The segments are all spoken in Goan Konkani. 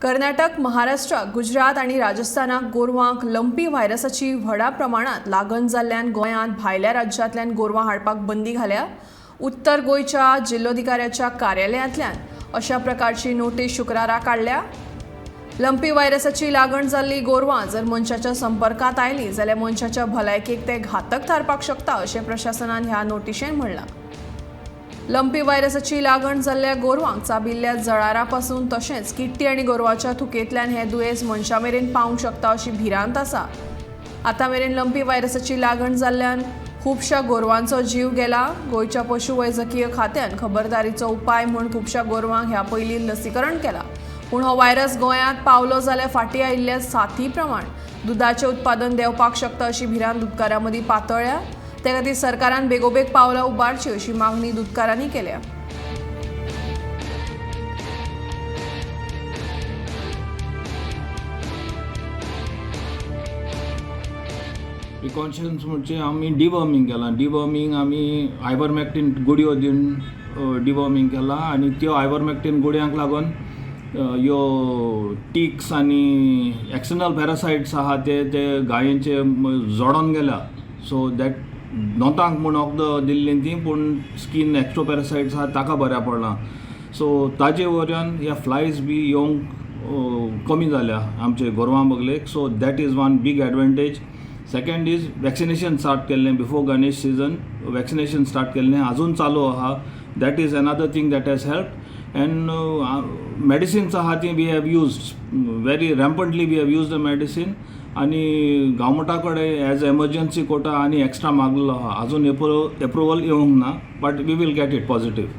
कर्नाटक, महाराष्ट्र, गुजरात आनी राजस्थानाक गोरवांक लंपी व्हायरसाची व्हडा प्रमाणांत लागण जाल्ल्यान गोंयांत भायल्या राज्यांतल्यान गोरवां हाडपाक बंदी घाल्या. उत्तर गोंयच्या जिल्लोधिकाऱ्याच्या कार्यालयांतल्यान अशा प्रकारची नोटीस शुक्रारा काडल्या. लंपी व्हायरसाची लागण जाल्ली गोरवां जर मनशाच्या संपर्कांत आयली जाल्यार मनशाच्या भलायकेक ते घातक थारपाक शकता, अशें प्रशासनान ह्या नोटिशेन म्हणलां. लंपी व्हायरसाची लागण जाल्ल्या गोरवांक चाबिल्ल्या जळारा पासून तशेंच किट्टी आनी गोरवाच्या थुकेंतल्यान हें दुयेंस मनशा मेरेन पावंक शकता, अशी भिरांत आसा. आतां मेरेन लंपी व्हायरसाची लागण जाल्ल्यान खुबश्या गोरवांचो जीव गेला. गोंयच्या पशुवैजकीय खात्यान खबरदारीचो उपाय म्हूण खुबश्या गोरवांक ह्या पयलीं लसीकरण केलां. पूण हो व्हायरस गोंयांत पावलो जाल्यार फाटीं आयिल्ल्या साथी प्रमाण दुदाचें उत्पादन देंवपाक शकता, अशी भिरांत दुदकारां मदीं पातळ्ळ्या. ते खातीर सरकारान बेगोबेग पावलां उबारची, अशी मागणी दुदकारांनी केल्या. प्रिकॉशन्स म्हणजे आमी डिवर्मींग केलां. डिवर्मींग आमी आयवरमॅक्टीन गुळयो दिवन डिवर्मींग केलां आनी त्यो आयवरमॅक्टीन गुळयांक लागून ह्यो टिक्स आनी एक्सटर्नल पॅरासायट्स आहा ते ते गायेंचे जडोन गेल्या. सो that नोतांक म्हूण वखदां दिल्लीं तीं, पूण स्कीन एक्स्ट्रा पॅरासायट्स आहा ताका बऱ्या पडलां. सो ताजे वयल्यान ह्या फ्लायज बी येवंक कमी जाल्या आमचे गोरवां बगलेक. So that is one big advantage. Second is vaccination start केल्लें. Before Ganesh season vaccination start केल्लें, अजून चालू आहा. That is another thing that has help. And medicines आहा ती we have used very rampantly, we have use the medicine. आनी गव्हर्मेंटा कडेन एज एमर्जन्सी कोटा आनी एक्स्ट्रा मागलेलो आहा. अजून एप्रुवल येवंक ना, but we will get it positive.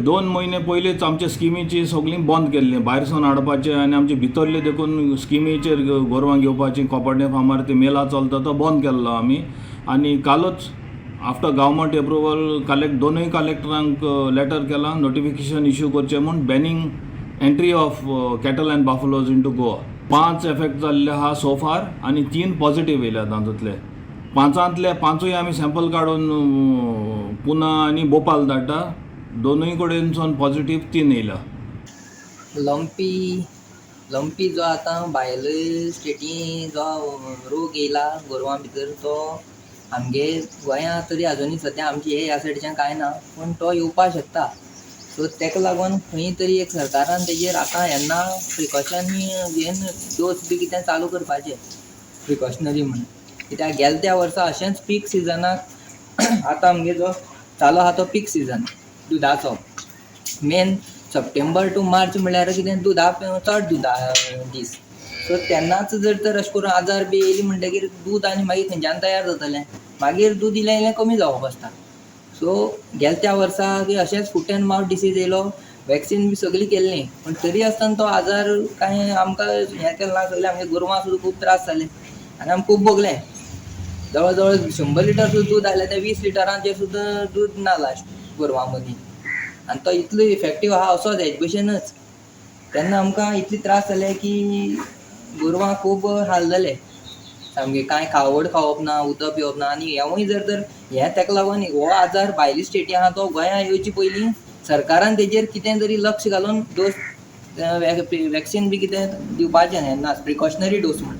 2 म्हयने पयलींच आमचे स्किमीची सगळीं बंद केल्ली भायर सावन हाडपाचें आनी आमचे भितरले देखून स्किमीचेर गोरवां घेवपाची. कोपर्डे फार्मार ती मेला चलता, तो बंद केल्लो आमी. आनी कालूच आफ्टर गव्हर्मेंट एप्रुवल कलेक्ट दोनूय कलेक्टरांक लेटर केलां, नोटिफिकेशन इश्यू करचें म्हूण, banning entry of cattle and buffaloes into Goa. पांच एफेक्ट जाल्ले आहा सो फार आनी तीन पॉजिटीव येयल्या. तातूंतले पांचांतले पांचूय आमी सॅम्पल काडून पुना आनी भोपाल धाडटा. दोनूय कडेनसून पॉजिटीव तीन येयल्या. लंपी लंपी जो आतां भायले स्टेटी जो रोग येयला गोरवां भितर, तो आमगे गोंया तरी आजुनूय सद्या आमचे ह्या सायडीच्यान कांय ना, पूण तो येवपाक शकता. सो तेका लागून खंय तरी एक सरकारान तेजेर आतां येन्ना प्रिकॉशन घेवन डोस बी कितें चालू करपाचें प्रिकॉशनरी म्हूण. कित्याक गेल्या त्या वर्सा अशेंच पीक सिजनाक, आतां आमगे जो चालू आहा तो पीक सिजन दुदाचो, मेन सप्टेंबर टू मार्च म्हणल्यार कितें दुदा चड दुदा दीस. सो तेन्नाच जर तर अशें करून आजार बी येयली म्हणटगीर दूद आनी मागीर खंयच्यान तयार जातलें? मागीर दूद इल्लें इल्लें कमी जावप आसता. सो गेल्या त्या वर्सा की अशेंच फूट एंड मावथ डिसीज येयलो. वॅक्सीन बी सगळी केल्ली, पूण तरी आसतना तो आजार कांय आमकां हें केलें ना. सगळें आमगे गोरवां सुद्दां खूब त्रास जाले आनी आमकां खूब भोगलें. जवळ जवळ 100 लिटर सुद्दां दूद आयलें, ते 20 लिटरांचेर सुद्दां दूद ना लास्ट गोरवां मदीं. आनी तो इतलो इफेक्टीव आहा असोच हेजे भशेनच. तेन्ना आमकां इतले त्रास जाले की गोरवां खूब हाल जाले सामके. कांय खावड खावप ना, उदक पिवप ना. आनी हेंवूय जर तर हें तेका लागून हो आजार भायली स्टेटी आहा तो गोंयांत येवचे पयलीं सरकारान तेजेर कितें तरी लक्ष घालून डोस, वॅक्सीन बी कितें दिवपाचें येन्नाच, प्रिकॉशनरी डोस म्हूण.